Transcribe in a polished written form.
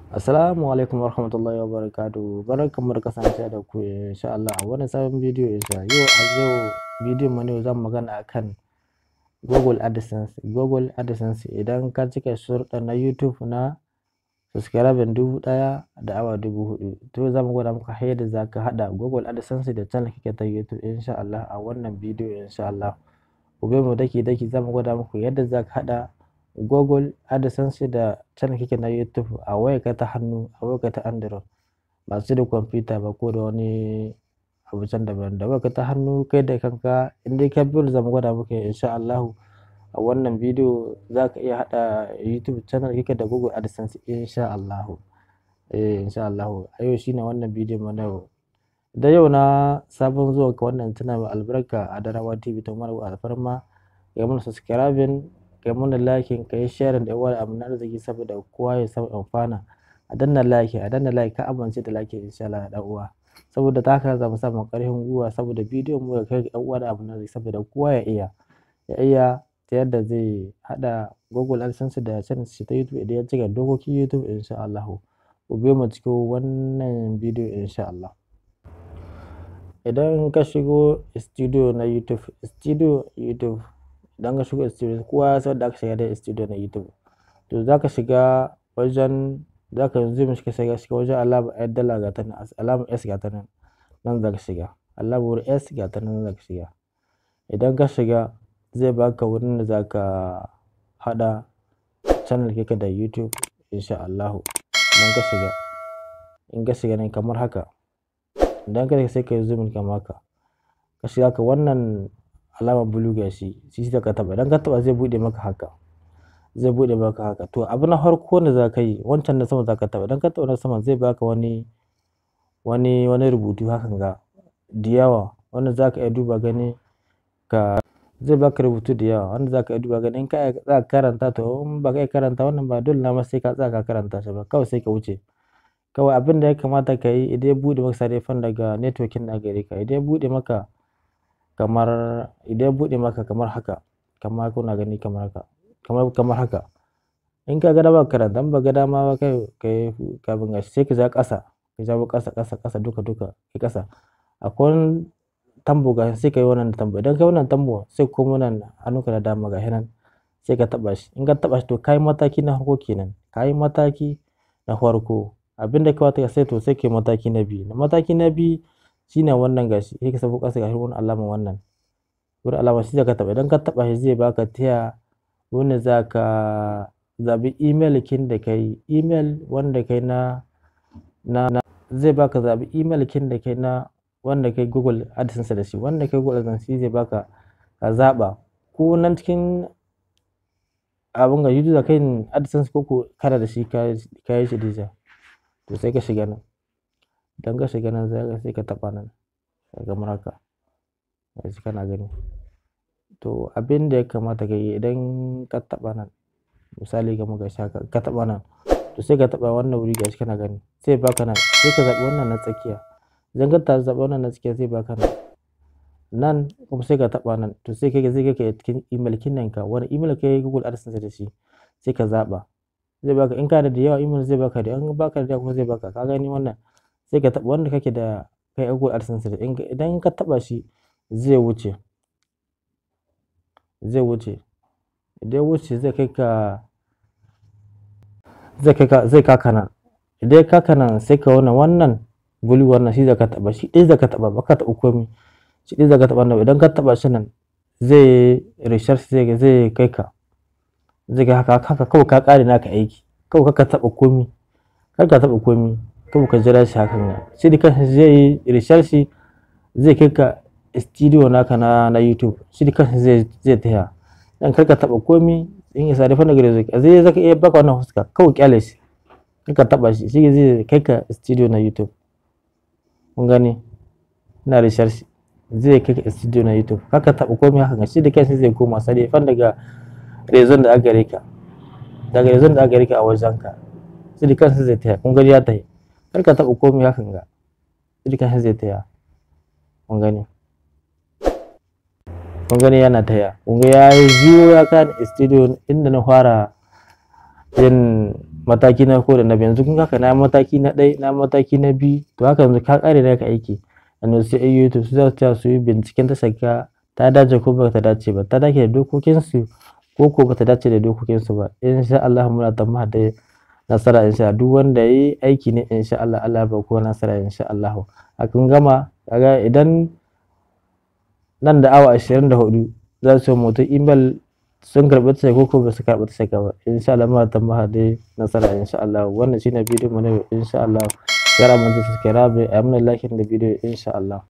Assalamu alaikum warahmatullahi wabarakatuh. Barkanmu da kasancewa da ku insha Allah a wani sabon bidiyo insha yau. A yau bidiyon mu ne zan magana akan Google AdSense. Google AdSense, idan ka cika sharuɗa na YouTube na subscribing 1000 da awa 4000, to za mu gwada muka yadda za ka haɗa Google AdSense da channel kake ta YouTube insha Allah a wannan bidiyo insha Allah. Ku bi mu daki daki, za mu gwada muku yadda za ka haɗa Google AdSense da channel kake na YouTube a wayarka ta hannu, a wayarka ta Android, ba sai da kwamfuta ba ko da wani abu can daban, da wayarka ta hannu kai da kanka. In dai ka biyo, za mu gwada muku insha Allah a wannan bidiyo za ka iya haɗa YouTube channel kake da Google AdSense insha Allah. Eh, insha Allah a yau shine wannan bidiyon mu na yau. Da yau na sabon zuwa ka wannan channel mai albarka a Darawa TV, ta mara alfarma, kai mana subscribing, kai mana liking, kai sharing da yawa da amina arziki, saboda kowa ya samu amfana. A danna like, a danna like, ka amince da like insha Allah da uwa, saboda ta haka za mu samu ƙarfin gwiwa, saboda bidiyon mu ya kai ga uwa da amina arziki, saboda kowa ya iya ta yadda zai haɗa Google AdSense da channel ta YouTube idan ya cika dokokin YouTube insha Allah. Ku biyo mu cikin wannan bidiyo insha Allah. Idan ka shigo studio na YouTube, studio YouTube, idan ka shigo studio, kowa ya san da aka shiga da studio na YouTube. To za ka shiga wajen, za ka yanzu mu shiga wajen alamar yar dala, ga ta nan, alamar S ga ta nan, nan za ka shiga. Alamar S ga ta nan za ka shiga. Idan ka shiga, zai baka wurin da za ka haɗa channel kake da YouTube insha Allah. Idan ka shiga, in ka shiga nan kamar haka, idan ka sai ka yi zoom kamar haka, ka shiga ka wannan alamar blue, gashi shi ka taba. Idan ka taba, zai bude maka haka, zai bude maka haka. To abu na farko da za ka yi, wancan na sama za ka taba. Idan ka taba na sama, zai baka wani rubutu hakan ga da yawa wanda za ka iya duba gani ka. Zai baka rubutu da yawa wanda za ka iya duba gani. In ka za ka karanta, to in ba ka iya karanta wannan ba, dole na ma sai ka tsaya ka karanta shi ba, kawai sai ka wuce. Kawai abin da ya kamata ka yi, idan ya bude maka sarrafin daga networking na gare ka, idan ya bude maka kamar haka, kamar kuna gani kamar haka, kamar haka, in ka ga dama karanta, in ba ga dama ba, kai kai ka bin gashi, sai ka ja ƙasa, ka jawo ƙasa, ƙasa, ƙasa, duka duka kai ƙasa. Akwai wani tambo ga, sai ka yi wannan tambo. Idan ka yi wannan tambo, sai ka komo nan hannunka da dama, ga nan, sai ka taɓa shi. In ka taɓa shi, to ka yi mataki na farko kenan, ka yi mataki na farko. Abin da kamata ka sai, to sai ka yi mataki na biyu. Mataki na biyu shine wannan, gashi, sai ka sabo ƙasa, gashi wani alama, wannan wani alama, shi ka taɓa. Idan ka taɓa shi, zai baka taya wanda za ka zaɓi email kin da kai, email wanda kai na zai baka zaɓi email kin da kai na wanda kai Google AdSense da shi. Wanda kai Google AdSense shi zai baka ka zaɓa, ko nan cikin abin ga YouTube da kai AdSense, ko kana da shi ka yi shi deja. To sai ka shiga nan. Idan ka shiga nan, sai ka taɓa nan kamar haka, gashi kana gani. To abin da ya kamata ka yi, idan ka taɓa nan, misali kamar gashi haka, ka taɓa nan, to sai ka taɓa wannan wuri, gashi kana gani, sai baka nan, sai ka zaɓi wannan na tsakiya. Idan ka zaɓi wannan na tsakiya, zai baka nan. Nan kuma sai ka taɓa nan, to sai kai zai kai ka cikin email kin nan ka, wani email ka yi Google AdSense da shi, sai ka zaɓa. Zai baka, in kana da yawa email zai baka, da in baka da yawa kuma zai baka. Ka gani wannan, sai ka taɓa wanda kake da kai Google AdSense da. Idan ka taɓa shi, zai wuce, zai wuce. Idan ya wuce, zai kai ka zai kaka nan. Idan ya kaka nan, sai ka wannan blue, wannan shi zaka taɓa, shi ɗaya zaka taɓa, ba ka taɓa komai, shi ɗaya zaka taɓa nan. Idan ka taɓa shi nan, zai research, zai kai ka, zai kai haka haka. Kawai ka ƙare naka aiki, kawai ka taɓa komai, kar ka taɓa komai, kawai ka jira shi hakan ga. Shi da kansa zai yi research, zai kai ka studio naka na YouTube, shi da kansa zai taya dan. Kar ka taɓa komai. In isa da fannin gare zai zaka iya baka wannan fuska, kawai kyale shi, kar ka taɓa shi, shi zai kai ka studio na YouTube. Kun gani ina research, zai kai ka studio na YouTube. Kar ka taɓa komai hakan, shi da kansa zai koma sai fan daga rezon da aka gare ka, daga rezon da aka gare ka a wajen ka, shi da kansa zai taya. Kun gani ya tafi. Kar ka taɓa komai hakan ga, shi da kansa zai taya. Kun gani, kun gani yana taya. Kun ga ya yi biyo, ya kan studio inda na fara yin Mataki na ko da na biyu. Yanzu kun haka na mataki na ɗaya, na mataki na biyu. To haka yanzu ka ƙare naka aiki. Yanzu sai YouTube su za su tsaya su yi binciken tashar ka, ta dace ko ba ta dace ba, ta dace da dokokinsu ko ba ta dace da dokokinsu ba. Insha Allah muna tsammanin da nasara insha Allah. Duk wanda yayi aiki ne insha Allah, Allah ya ba kowa nasara insha Allah. A kun gama kaga idan nan da awa 24 za su yi mutum email sun karɓi tashar ko ba su karɓi tashar ka ba. Insha Allah muna tsammanin da nasara insha Allah. Wannan shine bidiyon mu na yau insha Allah. Kar a manta subscribe, a mana like da bidiyo insha Allah.